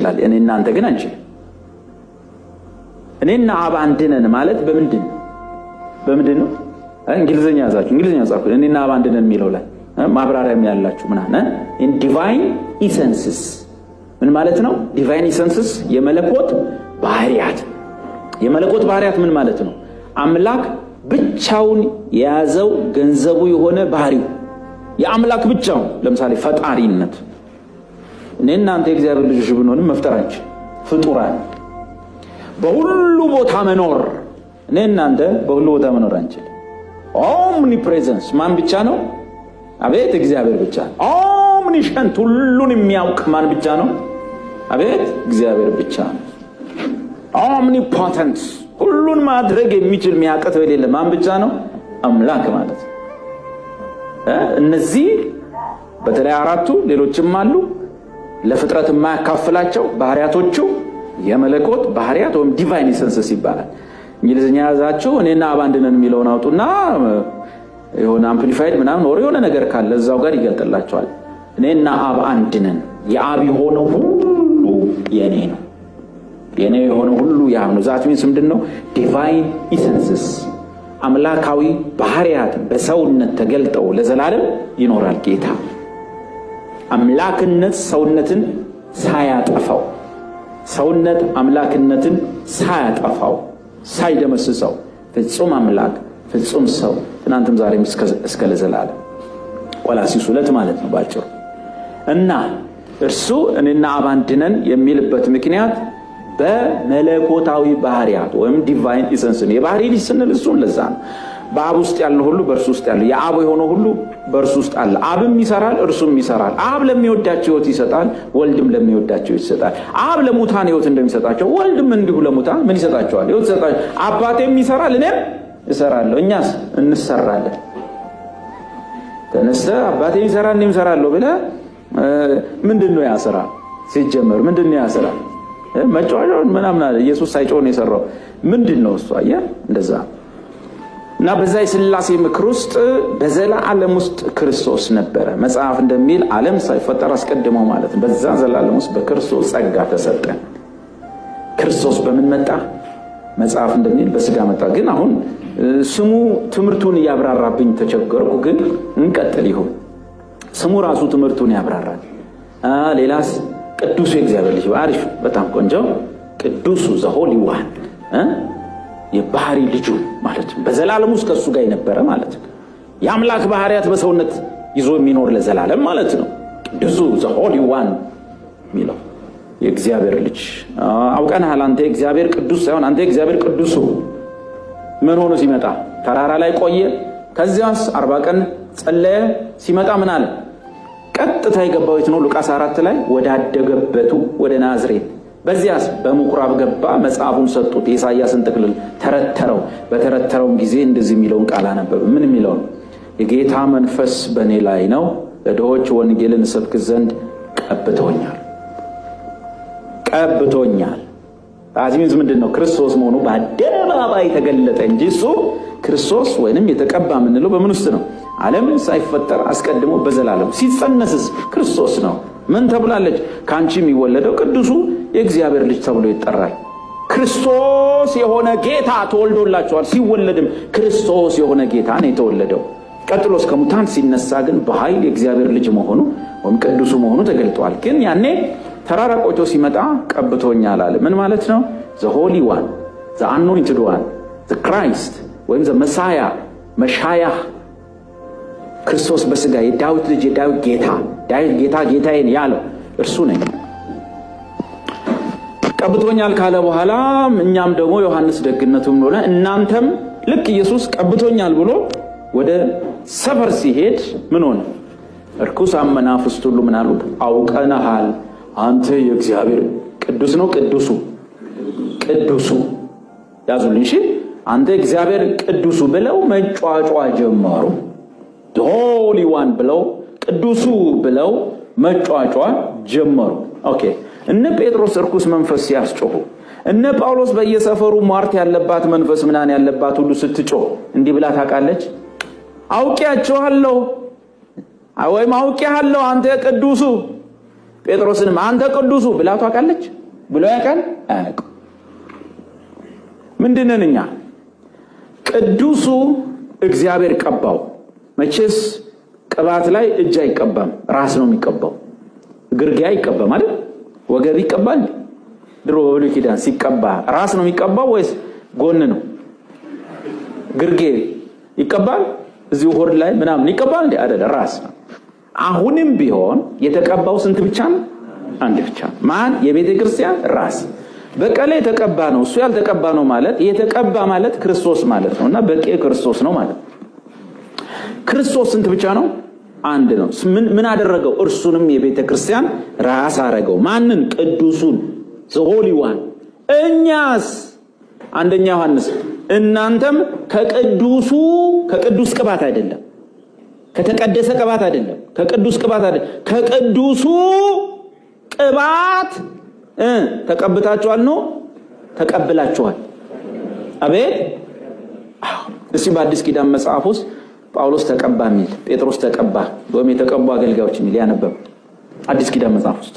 ይችላል። እኔና አንተ ግን አንችልም። እኔና አብ አንድ ነን ማለት በምንድን ነው? በምንድን ነው? እንግሊዝኛ ያዛችሁ፣ እንግሊዝኛ ጻፉ። እኔና አብ አንድ ነን የሚለው ላይ ማብራሪያም ያላችሁ ምናምን divine essences ምን ማለት ነው? Divine essences የመለኮት ባህሪያት። የመለኮት ባህሪያት ምን ማለት ነው? አምላክ ብቻውን የያዘው ገንዘቡ የሆነ ባህሪው የአምላክ ብቻውን፣ ለምሳሌ ፈጣሪነት። እኔ እናንተ የእግዚአብሔር ልጆች ብንሆንም መፍጠር አንችል፣ ፍጡራን። በሁሉ ቦታ መኖር፣ እኔ እናንተ በሁሉ ቦታ መኖር አንችል። Omnipresence ማን ብቻ ነው? አቤት፣ እግዚአብሔር ብቻ ነው። Omniscient፣ ሁሉን የሚያውቅ ማን ብቻ ነው? አቤት፣ እግዚአብሔር ብቻ ነው። Omnipotent፣ ሁሉን ማድረግ የሚችል፣ የሚያቅተው የሌለ ማን ብቻ ነው? አምላክ ማለት ነው። እነዚህ በተለይ አራቱ፣ ሌሎችም አሉ፣ ለፍጥረት የማያካፍላቸው ባህሪያቶቹ የመለኮት ባህሪያት ወይም divine essences ይባላል። እንግሊዝኛ የያዛችሁ እኔና አብ አንድ ነን የሚለውን አውጡና የሆነ amplified ምናምን ወር የሆነ ነገር ካለ እዛው ጋር ይገልጥላቸዋል። እኔና አብ አንድ ነን። የአብ የሆነው ሁሉ የእኔ ነው፣ የእኔ የሆነ ሁሉ የአብ ነው። That means ምንድን ነው? Divine essences፣ አምላካዊ ባህሪያት በሰውነት ተገልጠው ለዘላለም ይኖራል ጌታ። አምላክነት ሰውነትን ሳያጠፋው፣ ሰውነት አምላክነትን ሳያጠፋው፣ ሳይደመስሰው፣ ፍጹም አምላክ ፍጹም ሰው ትናንትም ዛሬም እስከ ለዘላለም፣ ቆላሲስ 2 ማለት ነው ባጭሩ። እና እርሱ እኔና አብ አንድ ነን የሚልበት ምክንያት በመለኮታዊ ባህሪያት ወይም divine essence ነው። የባህሪ ልጅ ስንል እሱን ለዛ ነው። በአብ ውስጥ ያለው ሁሉ በእርሱ ውስጥ ያለው፣ የአብ የሆነው ሁሉ በእርሱ ውስጥ አለ። አብም ይሰራል፣ እርሱም ይሰራል። አብ ለሚወዳቸው ሕይወት ይሰጣል፣ ወልድም ለሚወዳቸው ይሰጣል። አብ ለሙታን ሕይወት እንደሚሰጣቸው ወልድም እንዲሁ ለሙታን ምን ይሰጣቸዋል? ሕይወት ይሰጣቸዋል። አባቴም ይሰራል፣ እኔም እሰራለሁ። እኛስ እንሰራለን። ተነስተ አባቴም ይሰራል እኔም እሰራለሁ ብለህ ምንድን ነው ያ ስራ? ሲጀመር ምንድን ነው ያ ስራ? መጫወቻውን ምናምን አለ። ኢየሱስ ሳይጮህ ነው የሰራው። ምንድን ነው እሱ? አየህ፣ እንደዛ። እና በዛ የሥላሴ ምክር ውስጥ በዘላለም ውስጥ ክርስቶስ ነበረ። መጽሐፍ እንደሚል ዓለም ሳይፈጠር አስቀድሞ ማለት ነው። በዛ ዘላለም ውስጥ በክርስቶስ ጸጋ ተሰጠ። ክርስቶስ በምን መጣ? መጽሐፍ እንደሚል በስጋ መጣ። ግን አሁን ስሙ ትምህርቱን እያብራራብኝ ተቸገርኩ። ግን እንቀጥል ይሁን። ስሙ ራሱ ትምህርቱን ያብራራል። ሌላስ? ቅዱሱ የእግዚአብሔር ልጅ፣ አሪፍ፣ በጣም ቆንጆ። ቅዱሱ፣ the holy one፣ የባህሪ ልጁ ማለት ነው። በዘላለም ውስጥ ከእሱ ጋር የነበረ ማለት ነው። የአምላክ ባህሪያት በሰውነት ይዞ የሚኖር ለዘላለም ማለት ነው። ቅዱሱ፣ the holy one የሚለው የእግዚአብሔር ልጅ፣ አውቀንሃል። አንተ የእግዚአብሔር ቅዱስ ሳይሆን አንተ የእግዚአብሔር ቅዱሱ። ምን ሆኖ ሲመጣ ተራራ ላይ ቆየ። ከዚያስ 40 ቀን ጸለየ። ሲመጣ ምን አለ? ቀጥታ የገባው የት ነው? ሉቃስ 4 ላይ ወዳደገበቱ ወደ ናዝሬት። በዚያስ በምኩራብ ገባ። መጽሐፉን ሰጡት። የኢሳያስን ጥቅልል ተረተረው። በተረተረውም ጊዜ እንደዚህ የሚለውን ቃል አነበበ። ምን የሚለውን? የጌታ መንፈስ በእኔ ላይ ነው፣ ለድሆች ወንጌልን እሰብክ ዘንድ ቀብቶኛል፣ ቀብቶኛል። That means ምንድን ነው? ክርስቶስ መሆኑ በአደባባይ ተገለጠ እንጂ እሱ ክርስቶስ ወይንም የተቀባ የምንለው በምን ውስጥ ነው? ዓለም ሳይፈጠር አስቀድሞ በዘላለም። ሲጸነስስ ክርስቶስ ነው። ምን ተብላለች? ከአንቺ የሚወለደው ቅዱሱ የእግዚአብሔር ልጅ ተብሎ ይጠራል። ክርስቶስ የሆነ ጌታ ተወልዶላቸዋል። ሲወለድም ክርስቶስ የሆነ ጌታ ነው የተወለደው። ቀጥሎ ከሙታን ሲነሳ ግን በኃይል የእግዚአብሔር ልጅ መሆኑ ወይም ቅዱሱ መሆኑ ተገልጧል። ግን ያኔ ተራራ ቆይቶ ሲመጣ ቀብቶኛል አለ። ምን ማለት ነው? The holy one፣ the anointed one፣ the Christ ወይም the Messiah፣ መሻያህ፣ ክርስቶስ በስጋ፣ የዳዊት ልጅ፣ የዳዊት ጌታ፣ ዳዊት ጌታ ጌታዬን ያለው እርሱ ነኝ። ቀብቶኛል ካለ በኋላ እኛም ደግሞ ዮሐንስ ደግነቱ ምን ሆነ? እናንተም ልክ ኢየሱስ ቀብቶኛል ብሎ ወደ ሰፈር ሲሄድ ምን ሆነ? እርኩሳን መናፍስት ሁሉ ምን አሉት? አውቀንሃል፣ አንተ የእግዚአብሔር ቅዱስ ነው። ቅዱሱ፣ ቅዱሱ ያዙልኝ፣ እሺ፣ አንተ የእግዚአብሔር ቅዱሱ ብለው መጯጯህ ጀመሩ። Holy one ብለው፣ ቅዱሱ ብለው መጯጯህ ጀመሩ። Okay፣ እነ ጴጥሮስ እርኩስ መንፈስ ሲያስጮሁ፣ እነ ጳውሎስ በየሰፈሩ ሟርት ያለባት መንፈስ ምናን ያለባት ሁሉ ስትጮህ እንዲህ ብላ ታውቃለች? አውቄያቸዋለሁ ወይም አውቄሃለሁ አንተ ቅዱሱ። ጴጥሮስንም አንተ ቅዱሱ ብላ ታውቃለች? ብሎ ያውቃል? አያውቅም። ምንድነን እኛ? ቅዱሱ እግዚአብሔር ቀባው። መቼስ ቅባት ላይ እጅ አይቀባም፣ ራስ ነው የሚቀባው። ግርጌ አይቀባም አይደል? ወገብ ይቀባል? ድሮ በብሉይ ኪዳን ሲቀባ ራስ ነው የሚቀባው ወይስ ጎን ነው? ግርጌ ይቀባል? እዚሁ ሆድ ላይ ምናምን ይቀባል እንዴ? አይደለ፣ ራስ ነው። አሁንም ቢሆን የተቀባው ስንት ብቻ ነው? አንድ ብቻ ነው። ማን? የቤተ ክርስቲያን ራስ። በቀለ የተቀባ ነው፣ እሱ ያልተቀባ ነው ማለት፣ የተቀባ ማለት ክርስቶስ ማለት ነው። እና በቄ ክርስቶስ ነው ማለት ነው። ክርስቶስ ስንት ብቻ ነው? አንድ ነው። ምን አደረገው? እርሱንም የቤተ ክርስቲያን ራስ አረገው። ማንን? ቅዱሱን፣ the holy one። እኛስ? አንደኛ ዮሐንስ እናንተም ከቅዱሱ፣ ከቅዱስ ቅባት አይደለም፣ ከተቀደሰ ቅባት አይደለም፣ ከቅዱስ ቅባት አይደለም፣ ከቅዱሱ ቅባት ተቀብታችኋል ነው፣ ተቀብላችኋል። አቤት። እስቲ በአዲስ ኪዳን መጽሐፍ ውስጥ ጳውሎስ ተቀባ የሚል፣ ጴጥሮስ ተቀባ ወይም የተቀቡ አገልጋዮች የሚል ያነበብ አዲስ ኪዳን መጽሐፍ ውስጥ?